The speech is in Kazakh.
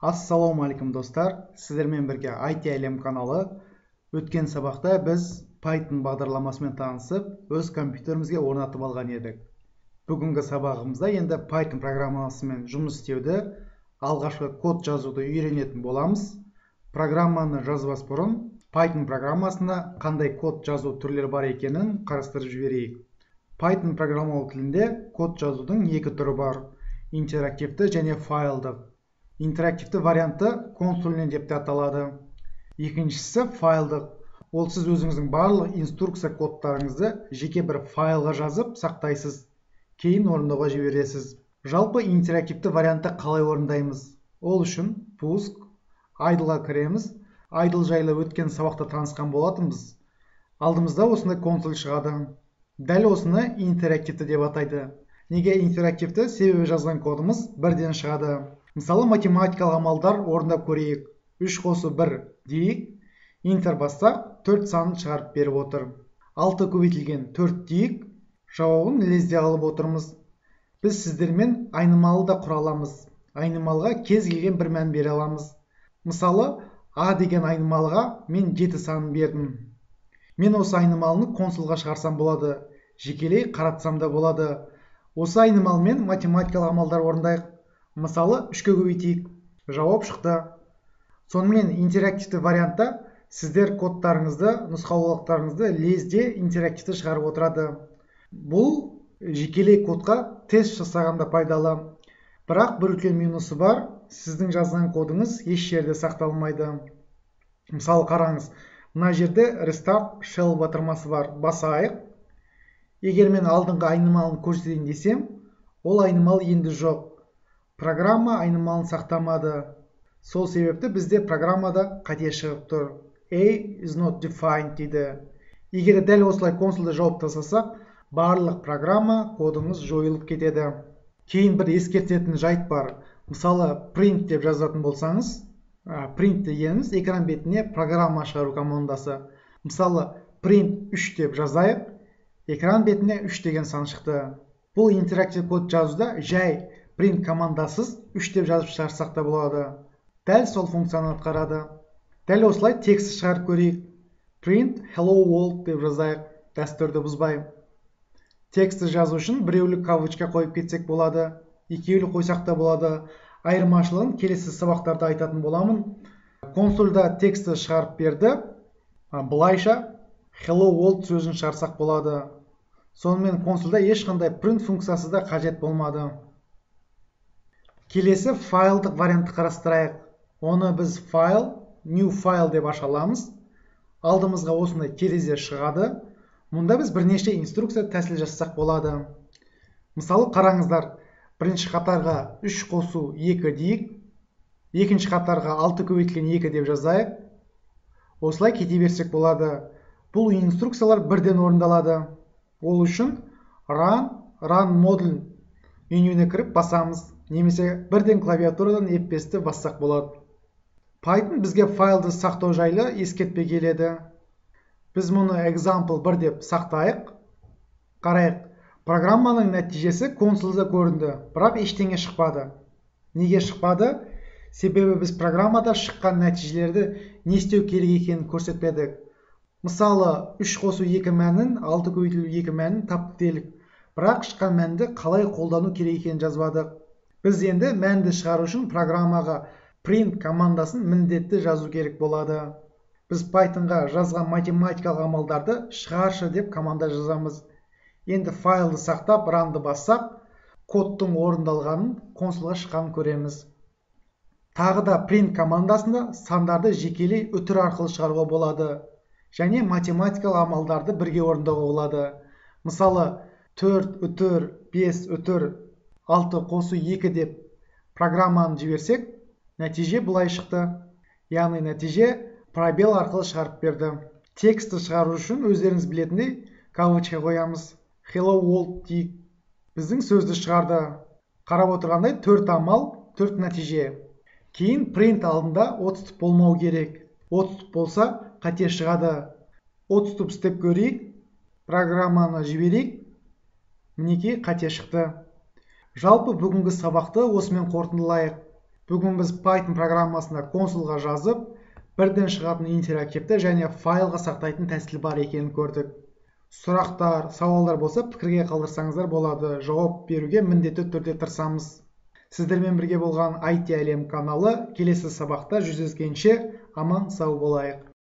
Ассалаумағалейкум, достар! Сіздермен бірге IT Әлем каналы. Өткен сабақта біз Python бағдарламасымен танысып, өз компьютерімізге орнатып алған едік. Бүгінгі сабағымызда енді Python программасымен жұмыс істеуді, алғашқы код жазуды үйренетін боламыз. Программаны жазбас бұрын Python программасында қандай код жазу түрлері бар екенін қарастырып жіберейік. Python программалау тілінде код жазудың екі түрі бар: интерактивті және файлдық. Интерактивті варианты консольный деп те аталады. Екіншісі файлдық. Ол сіз өзіңіздің барлық инструкция кодтарыңызды жеке бір файлға жазып сақтайсыз, кейін орындауға жібересіз. Жалпы, интерактивті вариантты қалай орындаймыз? Ол үшін Пуск, IDLE ға кіреміз. IDLE жайлы өткен сабақта танысқан болатынбыз. Алдымызда осындай консоль шығады. Дәл осыны интерактивті деп атайды. Неге интерактивті? Себебі жазған кодымыз бірден шығады. Мысалы, математикалық амалдар орындап көрейік. Үш қосу бір дейік. Enter бассақ, төрт санын шығарып беріп отыр. Алты көбейтілген төрт дейік. Жауабын лезде алып отырмыз. Біз сіздермен айнымалы да құра аламыз. Айнымалыға кез келген бір мән бере аламыз. Мысалы, а деген айнымалыға мен жеті санын бердім. Мен осы айнымалыны консольға шығарсам болады, жекелей қаратсам да болады. Осы айнымалымен математикалық амалдар орындайық. Мысалы, үшке көбейтейік. Жауап шықты. Сонымен, интерактивті вариантта сіздер кодтарыңызды, нұсқаулықтарыңызды лезде интерактивті шығарып отырады. Бұл жекелей кодқа тест жасағанда пайдалы. Бірақ бір үлкен минусы бар: сіздің жазған кодыңыз еш жерде сақталмайды. Мысалы, қараңыз, мына жерде Restart Shell батырмасы бар, басайық. Егер мен алдыңғы айнымалыны көрсетейін десем, ол айнымалы енді жоқ. Программа айнымалын сақтамады. Сол себепті бізде программада қате шығып тұр: "A is not defined" дейді. Егер дәл осылай консольды жауып тастасақ, барлық программа кодымыз жойылып кетеді. Кейін бір ескертетін жайт бар. Мысалы, print деп жазатын болсаңыз, print дегеніміз экран бетіне программа шығару командасы. Мысалы, print 3 деп жазайық. Экран бетіне 3 деген сан шықты. Бұл интерактив код жазуда жай print командасыз 3 деп жазып шығарсақ та болады, дәл сол функцияны атқарады. Дәл осылай текст шығарып көрейік. Print hello world деп жазайық. Дәстүрді бұзбай текстті жазу үшін біреулі кавычка қойып кетсек болады, екеулі қойсақ та болады. Айырмашылығын келесі сабақтарда айтатын боламын. Консольда текстті шығарып берді. Былайша hello world сөзін шығарсақ болады. Сонымен, консольда ешқандай print функциясы да қажет болмады. Келесі файлдық вариантты қарастырайық. Оны біз File, New File деп аша аламыз. Алдымызға осындай терезе шығады. Мұнда біз бірнеше инструкция, тәсіл жазсақ болады. Мысалы, қараңыздар, бірінші қатарға 3 қосу 2 дейік. Екінші қатарға 6 көбейтілген 2 деп жазайық. Осылай кете берсек болады. Бұл инструкциялар бірден орындалады. Ол үшін Run, Run Module менюіне кіріп басамыз немесе бірден клавиатурадан F5-ті бассақ болады. Python бізге файлды сақтау жайлы ескертпе келеді. Біз мұны example 1 деп сақтайық. Қарайық, программаның нәтижесі консольда көрінді, бірақ ештеңе шықпады. Неге шықпады? Себебі біз программада шыққан нәтижелерді не істеу керек екенін көрсетпедік. Мысалы, 3 қосу 2 мәнін, 6 көбейтілу 2 мәнін таптық делік, бірақ шыққан мәнді қалай қолдану керек екенін жазбадық. Біз енді мәнді шығару үшін программаға print командасын міндетті жазу керек болады. Біз Pythonға жазған математикалық амалдарды шығаршы деп команда жазамыз. Енді файлды сақтап, Run ды бассақ, кодтың орындалғанын, консольға шыққанын көреміз. Тағы да print командасында сандарды жекелей үтір арқылы шығаруға болады және математикалық амалдарды бірге орындауға болады. Мысалы, 4 үтір 5 үтір 6 қосу 2 деп программаны жіберсек, нәтиже былай шықты, яғни нәтиже пробел арқылы шығарып берді. Текстті шығару үшін, өздеріңіз білетіндей, кавычка қоямыз. Hello world дейік. Біздің сөзді шығарды. Қарап отырғандай, төрт амал, төрт нәтиже. Кейін print алдында отступ болмау керек. Отступ болса, қате шығады. Отступ істеп көрейік. Программаны жіберейік. Мінекей, қате шықты. Жалпы, бүгінгі сабақты осымен қорытындылайық. Бүгін біз Python программасында консольға жазып, бірден шығатын интерактивті және файлға сақтайтын тәсіл бар екенін көрдік. Сұрақтар, сауалдар болса, пікірге қалдырсаңыздар болады. Жауап беруге міндетті түрде тырысамыз. Сіздермен бірге болған IT әлем каналы. Келесі сабақта жүздескенше аман сау болайық.